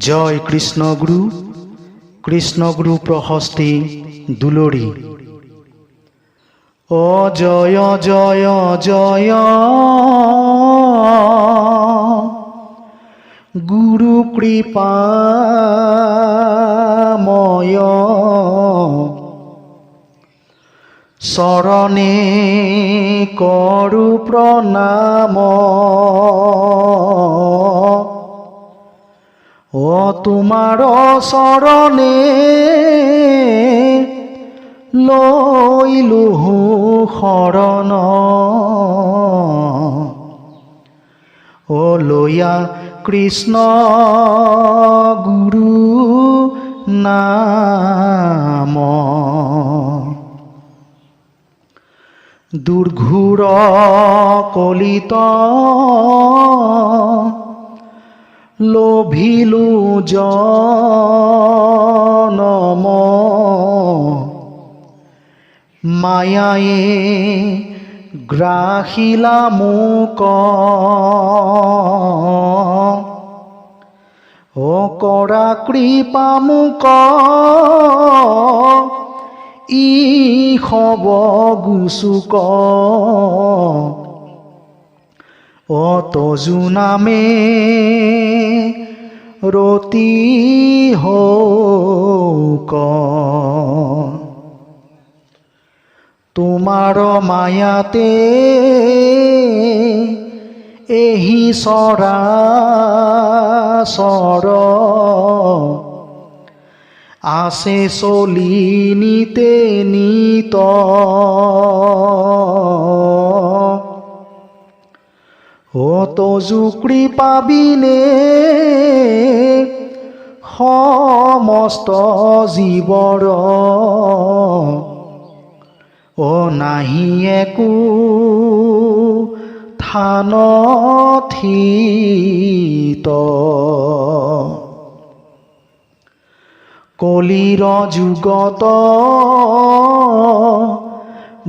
জয় কৃষ্ণগুৰু, কৃষ্ণগুৰু প্ৰশস্তি দুলৰি। অ জয় জয় জয় গুৰু কৃপাময়, চৰণে কৰো প্ৰণাম। অ তোমাৰ চৰণে লৈলো শৰণ, অ লৈয়া কৃষ্ণ গুৰু নাম। দুৰ্ঘোৰ কলিত লভিলো জনম, মায়ায়ে গ্ৰাসিলা মোক। অ কৰা কৃপা মোক ই সৱ গুচুক, অ তজু নামে ৰতি হৌক। তোমাৰ মায়াতে এহি চৰাচৰ আছে চলি নিতে নিত। অ তজু কৃপা বিনে সমস্ত জীৱৰ অ নাহি একো থান থিত। কলিৰ যুগত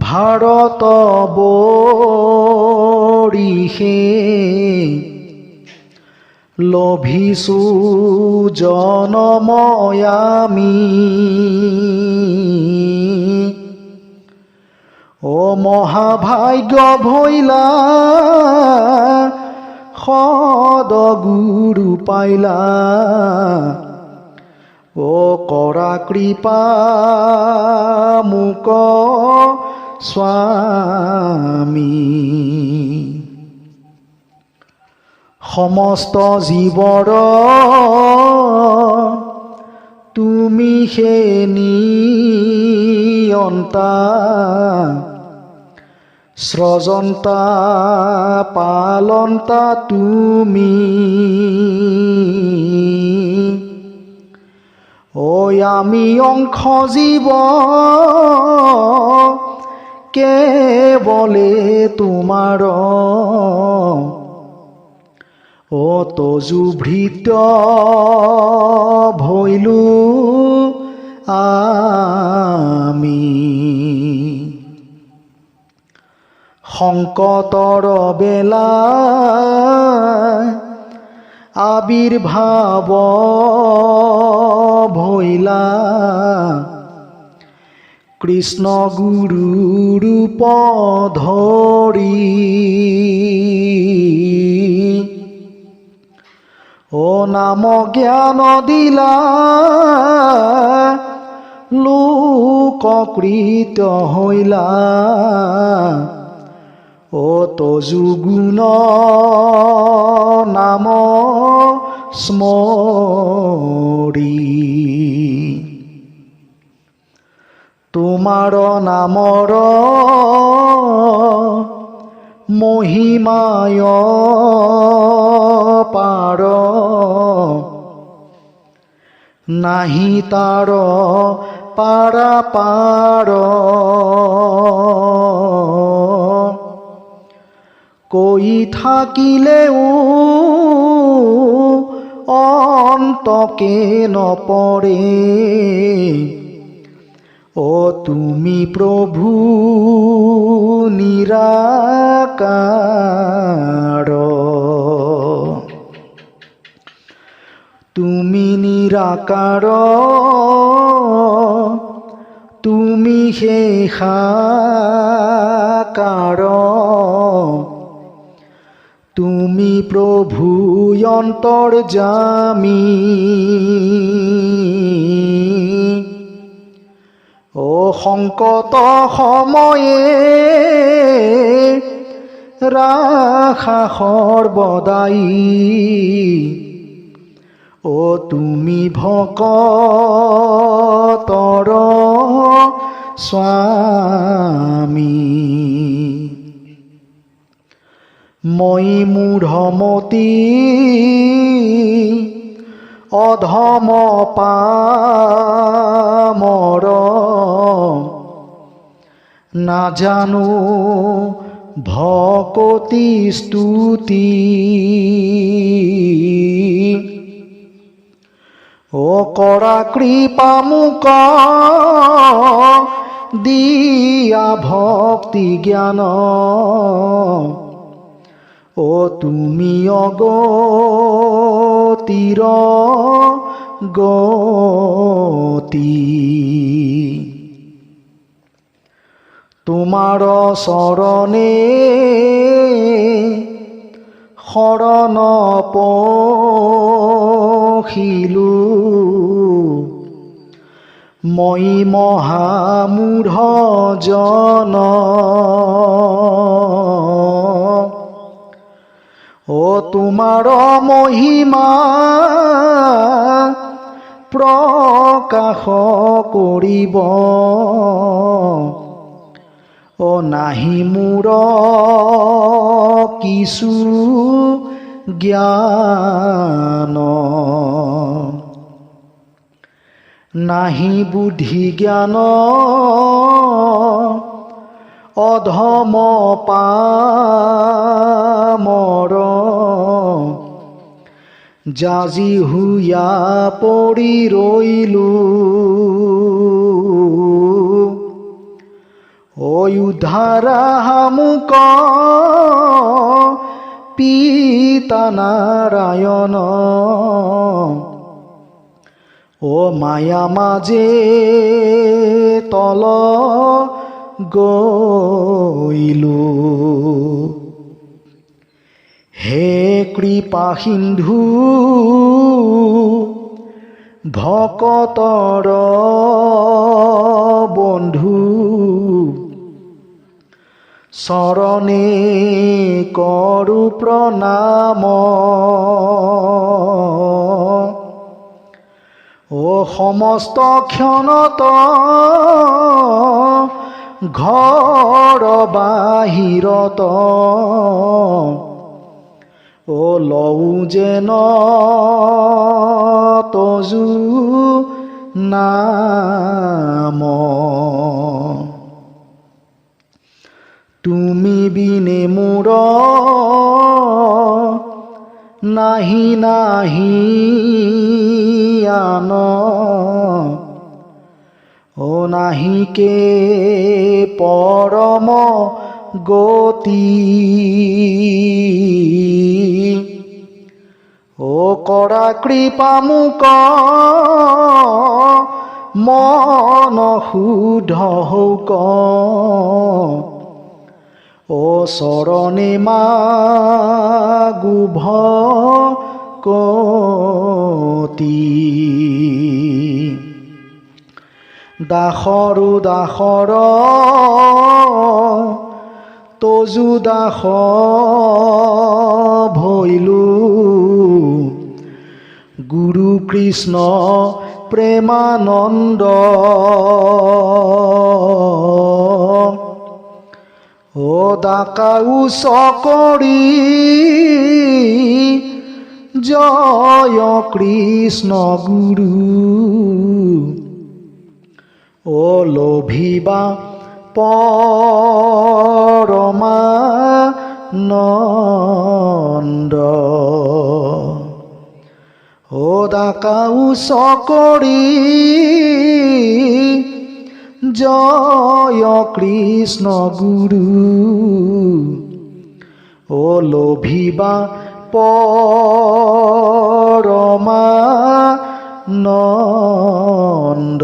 ভাৰত বৰিষে লভিছো জনময়ামি। অ মহাভাগ্য ভৈলা সদগুৰু পাইলা, অ কৰা কৃপা মোক স্বামী। সমস্ত জীৱৰ তুমি সে নিয়ন্তা, স্ৰজন্তা পালন্তা তুমি। ঐ আমি অংশ জীৱ কেৱলে তোমাৰ, অ তজু ভৃত্য ভৈলো আমি। সংকটৰ বেলা আবিৰ্ভাৱ ভৈলা, কৃষ্ণ গুৰু ৰূপ ধৰি। অ নাম জ্ঞান দিলা লোককৃত হৈলা, অ তজু গুণ নাম স্মৰি। তোমাৰ নামৰ মহিমায় পাৰ নাহি তাৰ পাৰা পাৰ। কৈ থাকিলেও অন্তকে নপৰে, অ তুমি প্ৰভু নিৰাকাৰ। তুমি নিৰাকাৰ, তুমি সেই সাকাৰ, তুমি প্ৰভু অন্তৰ্যামী। অ সংকট সময়ে ৰাখা সৰ্বদাই, অ তুমি ভকতৰ স্বামী। মই মূঢ়মতি অধম পামৰ, নাজানো ভকতি স্তুতি। অ কৰা কৃপা মোক দিয়া ভক্তি জ্ঞান, অ তুমি অগতিৰ গতি। তোমাৰ চৰণে শৰণ পশিলো, মই মহামূঢ় জন। অ তোমাৰ মহিমা প্ৰকাশ কৰিব, অ নাহি মোৰ কিছু জ্ঞান। নাহি বুদ্ধি জ্ঞান অধম পামৰ, জাজি হুয়া পৰি ৰৈলো। ঐ উদ্ধাৰা মোক পিতা নাৰায়ণ, অ মায়া মাজে তল গৈলো। হে কৃপা সিন্ধু ভকতৰ বন্ধু, চৰণে কৰো প্ৰণাম। অ সমস্ত ক্ষণত ঘৰ বাহিৰত, অ লওঁ যেন তজু নাম। তুমি বিনে মোৰ নাহি নাহি আন, অ নাহিকে পৰম গতি। অ কৰা কৃপা মোক মন শুদ্ধ হৌক, অ চৰণে মাগো ভকতি। দাসৰো দাসৰ তজু দাস ভৈলো, গুৰু কৃষ্ণ প্ৰেমানন্দ। অ ডাকাউ চকৰি জয় কৃষ্ণ গুৰু, অ লভিবা পৰমানন্দ। অ ডাকাউ চকৰি জয় কৃষ্ণ গুৰু, অ লভিবা পৰমানন্দ। নন্দ।